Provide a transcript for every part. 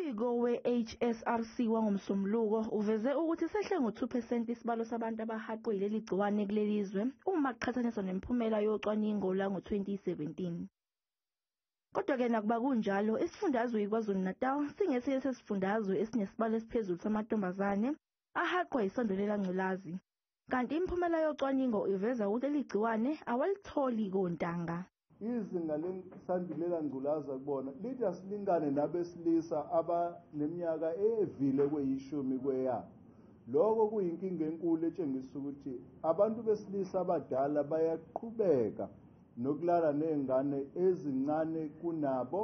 Umbiko we-HSRC wangoMsombuluko uveze ukuthi sehle ngo-2% isibalo sabantu abahaqwe yileli gciwane kuleli zwe uma kuqhathaniswa nemiphumela yocwaningo lwango-2017. Kodwa-ke nakuba kunjalo, isifundazwe iKwaZulu-Natal singesinye sesifundazwe esinesibalo esiphezulu samantombazane ahaqwa yisandulela ngculazi. Kanti imiphumela yocwaningo iveza ukuthi leli gciwane awalitholi kontanga. Izinga lesandulela ngculaza kubona lithi asilingane nabesilisa abaneminyaka eyevile kweyishumi kweyabo. Lokho kuyinkinga enkulu etshengisa ukuthi abantu besilisa abadala bayaqhubeka nokulala ney'ngane ezincane kunabo,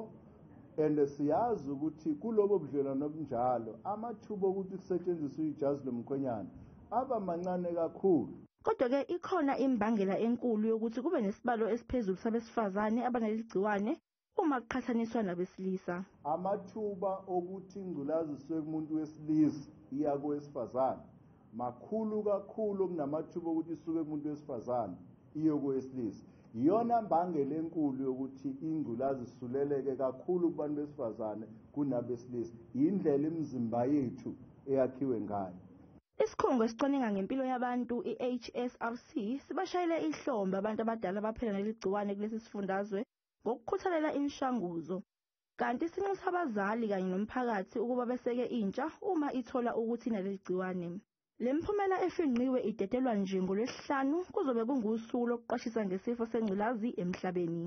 and siyazi ukuthi kulobo budlelwano obunjalo amathuba okuthi kusetshenziswe ijazi lomkhwenyana aba mancane kakhulu. Kodwa-ke ikhona imbangela enkulu yokuthi kube nesibalo esiphezulu sabesifazane abanaleli gciwane uma kuqhathaniswa nabesilisa. Amathuba okuthi ingculazi isuke kumuntu wesilisa iya kowesifazane makhulu kakhulu kunamathuba okuthi isuke kumuntu wesifazane iye kowesilisa. Iyona mbangela enkulu yokuthi ingculazi isuleleke kakhulu kubantu besifazane kunabesilisa. Indlela imizimba yethu eyakhiwe ngayo. Isikhungo esicwaninga ngempilo yabantu i-HSRC sibashayele ihlombe abantu abadala abaphila naleli gciwane kulesi sifundazwe ngokukhuthalela imishanguzo. Kanti sinxusa abazali kanye nomphakathi ukuba beseke intsha uma ithola ukuthi inaleli gciwane. Le miphumela efingqiwe idedelwa nje ngoLwesihlanu kuzobe kungusuku lokuqwashisa ngesifo sengculazi emhlabeni.